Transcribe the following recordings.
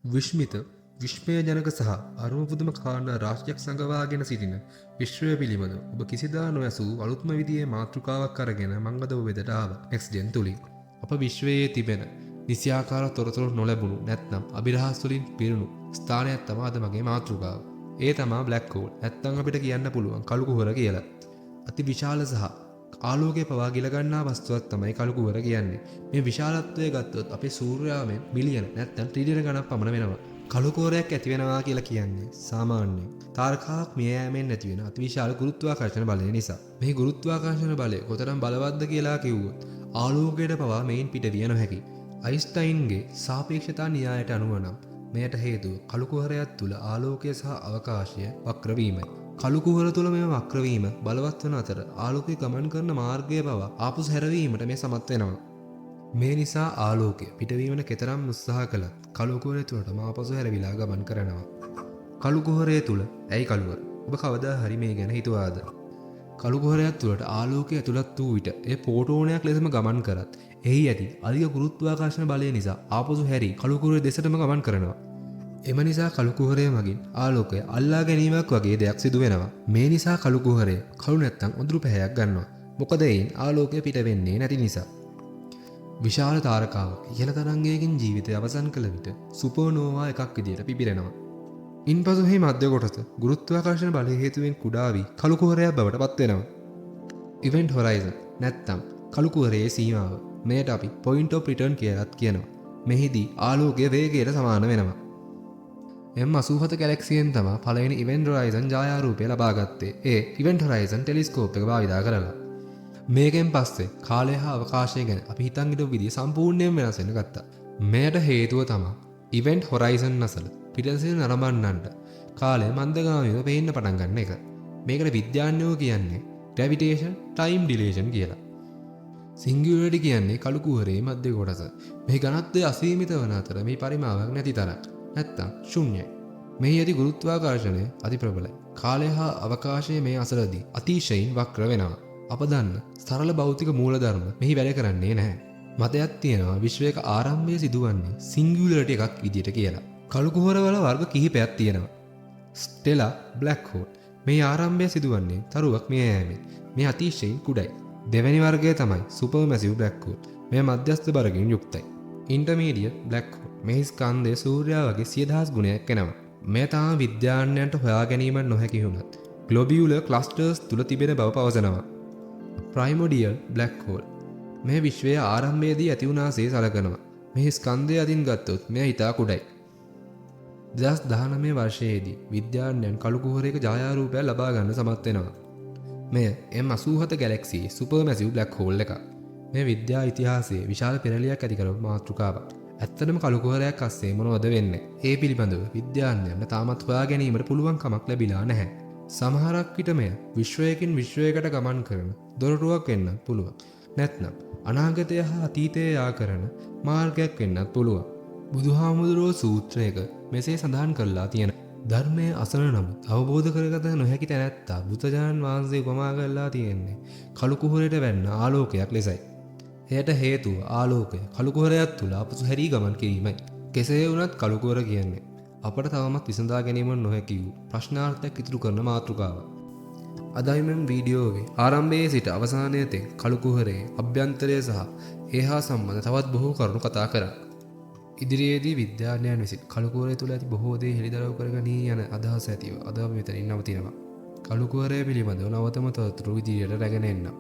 විශ්මිත, විශ්මයජනක සහ අරුම පුදුම කාරණා රාශියක් සඟවාගෙන සිටින විශ්වය පිළිබඳ ඔබ කිසිදා නොඇසූ අලුත්ම විදිහේ මාතෘකාවක් අරගෙන මං අද ඔබ වෙතට ආවා නෙක්ස්ට් ජෙන් තුලින්. අප විශ්වයේ තිබෙන නිසියාකාර තොරතුරු නොලැබුණු නැත්නම් අභිරහස් වලින් පිරුණු ස්ථානයක් තමයි අද මගේ මාතෘකාව. ඒ තමා බ්ලැක් හෝල්. නැත්නම් අපිට කියන්න පුළුවන් කළු කුහර කියලා. අති විශාල සහ ආලෝකය පවා ගිල ගන්නා වස්තුවක් තමයි කළු කුහර කියන්නේ. මේ විශාලත්වය ගත්තොත් අපේ සූර්යයාමෙන් බිලියන නැත්නම් ට්‍රිලියන ගණන් පමණ වෙනවා. කළු කුහරයක් ඇති වෙනවා කියලා කියන්නේ සාමාන්‍යයෙන් තාරකාවක් මිය යෑමෙන් ඇති වෙන අතිවිශාල ගුරුත්වාකර්ෂණ බලය නිසා. මේ ගුරුත්වාකර්ෂණ බලය කොතරම් බලවත්ද කියලා කිව්වොත් ආලෝකයට පවා මෙයින් පිටවිය නොහැකි. අයින්ස්ටයින්ගේ සාපේක්ෂතා න්‍යායට අනුව නම් මෙයට හේතුව කළු කුහරයක් තුළ ආලෝකය සහ අවකාශය වක්‍ර වීමයි. කළු කුහර තුළ මෙම වක්‍ර වීම බලවත් වන අතර ආලෝකය ගමන් කරන මාර්ගය පවා ආපසු හැරවීමට මේ සමත් වෙනවා. මේ නිසා ආලෝකය පිටවීමට කෙතරම් උත්සාහ කළත් කළු කුහරය තුළටම ආපසු හැරවිලා ගමන් කරනවා. කළු කුහරය තුළ ඇයි කළුවර? ඔබ කවදා හරි මේ ගැන හිතුවාද? කළු කුහරයක් තුළට ආලෝකය ඇතුළත් වූ විට එය ෆෝටෝනයක් ලෙසම ගමන් කරත් එහි ඇති අධික ගුරුත්වාකර්ෂණ බලය නිසා ආපසු හැරී කළු කුහරය දෙසටම ගමන් කරනවා. එම නිසා කළු කුහරය මගින් ආලෝකය අල්ලා ගැනීමක් වගේ දෙයක් සිදු වෙනවා. මේ නිසා කළු කුහරය කළු නැත්තම් අඳුරු පැහැයක් ගන්නවා. මොකද එයින් ආලෝකය පිට වෙන්නේ නැති නිසා. විශාල තාරකාවක් ඉහළ තරංගයකින් ජීවිතය අවසන් කළ විට සුපර්නෝවා එකක් විදියට පිපිරෙනවා. ඉන්පසු එහි මධ්‍ය කොටස ගුරුත්වාකර්ෂණ බලය හේතුවෙන් කුඩා වී කළු කුහරයක් බවට පත් වෙනවා. ඉවෙන්ට් හොරයිසන් නැත්තම් කළු කුහරයේ සීමාව. මෙයට අපි පොයින්ට් ඔෆ් රිටර්න් කියලාත් කියනවා. මෙහිදී ආලෝකය වේගයට සමාන වෙනවා. M87 ගැලැක්සියෙන් තමා පළවෙනි ඉවෙන්ට් හොරයිසන් ඡායාරූපය ලබා ගත්තේ. ඒ ඉවෙන්ට් හොරයිසන් ටෙලිස්කෝප් එක භාවිතා කරලා. මේකෙන් පස්සේ කාලය හා අවකාශය ගැන අපි හිතන් හිටපු විදිය සම්පූර්ණයෙන් වෙනස් වෙන්න ගත්තා. මෙයට හේතුව තමා ඉවෙන්ට් හොරයිසන් අසල පිටසිත නරඹන්නන්ට කාලය මන්දගාමීව පේන්න පටන් ගන්න එක. මේකට විද්‍යාඥයෝ කියන්නේ ග්‍රැවිටේෂන් ටයිම් ඩිලේෂන් කියලා. සිංගියුලරිටි කියන්නේ කළු කුහරයේ මධ්‍ය කොටස. මෙහි ඝනත්වය අසීමිත වන අතර මෙහි පරිමාවක් නැති තරම්. නැත්තම් ශුන්‍යයි. මෙහි ඇති ගුරුත්වාකර්ෂණය අති ප්‍රබලයි. කාලය හා අවකාශය මේ අසලදී අතිශයින් වක්‍ර වෙනවා. අප දන්න සරල භෞතික මූලධර්ම මෙහි වැඩ කරන්නේ නැහැ. මතයක් තියෙනවා විශ්වයක ආරම්භය සිදුවන්නේ සිංගියුලරිටි එකක් විදියට කියලා. කළු කුහරවල වර්ග කිහිපයක් තියෙනවා. ස්ටෙලා බ්ලැක් හෝල්. මේ ආරම්භය සිදුවන්නේ තරුවක් මිය යෑමෙන්. මේ අතිශයින් කුඩයි. දෙවැනි වර්ගය තමයි සුපර් මැසිව් බ්ලැක් හෝල්. මෙය මධ්‍යස්ථ බරකින් යුක්තයි. Intermediate black hall. මෙහි ස්කන්ධය සූර්යයා වගේ 100,000 ගුණයක් වෙනවා. මෙය තාම විද්‍යාඥයන්ට හොයා ගැනීමට නොහැකි වුණත් ග්ලොබියුලර් ක්ලස්ටර්ස් තුල තිබෙන බව පවසනවා. Primordial black hall. මෙය විශ්වයේ ආරම්භයේදී ඇති වුණාසේ සලකනවා. මෙහි ස්කන්ධය අතින් ගත්තොත් මෙය ඉතා කුඩයි. 2019 වර්ෂයේදී විද්‍යාඥයන් කළු කුහරයක ඡායාරූපයක් ලබා ගන්න සමත් වෙනවා. මෙය M87 Galaxy super massive black hole එකක්. මේ විද්‍යා ඉතිහාසයේ විශාල පෙරලියක් ඇති කරපු මාතෘකාවක්. ඇත්තටම කළු කුහරයක් අස්සේ මොනවද වෙන්නේ? ඒ පිළිබඳව විද්‍යාඥයන්ට තාමත් හොයා ගැනීමට පුළුවන් කමක් ලැබිලා නැහැ. සමහරක් විට මෙය විශ්වයකින් විශ්වයකට ගමන් කරන දොරටුවක් වෙන්නත් පුළුවන්. නැත්නම් අනාගතය හා අතීතය යා කරන මාර්ගයක් වෙන්නත් පුළුවන්. බුදුහාමුදුරුවෝ සූත්‍රයක මෙසේ සඳහන් කරලා තියෙන ධර්මය අසන නමුත් අවබෝධ කරගත නොහැකි තැනැත්තා බුදුරජාණන් වහන්සේ උපමා කරලා තියෙන්නේ කළු කුහරයට වැන්න ආලෝකයක් ලෙසයි. එයට හේතුව ආලෝකය කළු කුහරයක් තුළ ආපසු හැරී ගමන් කිරීමයි. කෙසේ වුණත් කළු කුහර කියන්නේ අපට තවමත් විසඳා ගැනීම නොහැකි වූ ප්‍රශ්නාර්ථයක් ඉතුරු කරන මාතෘකාවක්. අද අපි මෙම වීඩියෝවේ ආරම්භයේ සිට අවසානය තෙක් කළු කුහරයේ අභ්‍යන්තරය සහ ඒ හා සම්බන්ධ තවත් බොහෝ කරුණු කතා කරා. ඉදිරියේදී විද්‍යාඥයන් විසින් කළු කුහරය තුළ ඇති බොහෝ දේ හෙළිදරව් කරගනී යන අදහස ඇතිව අද අපි මෙතනින් නවතිනවා. කළු කුහරය පිළිබඳව නවතම තොරතුරු ඉදිරියට රැගෙන එන්නම්.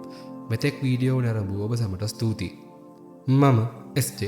මෙතෙක් වීඩියෝ නැරඹූ ඔබ සැමට ස්තුතියි. මම SJ.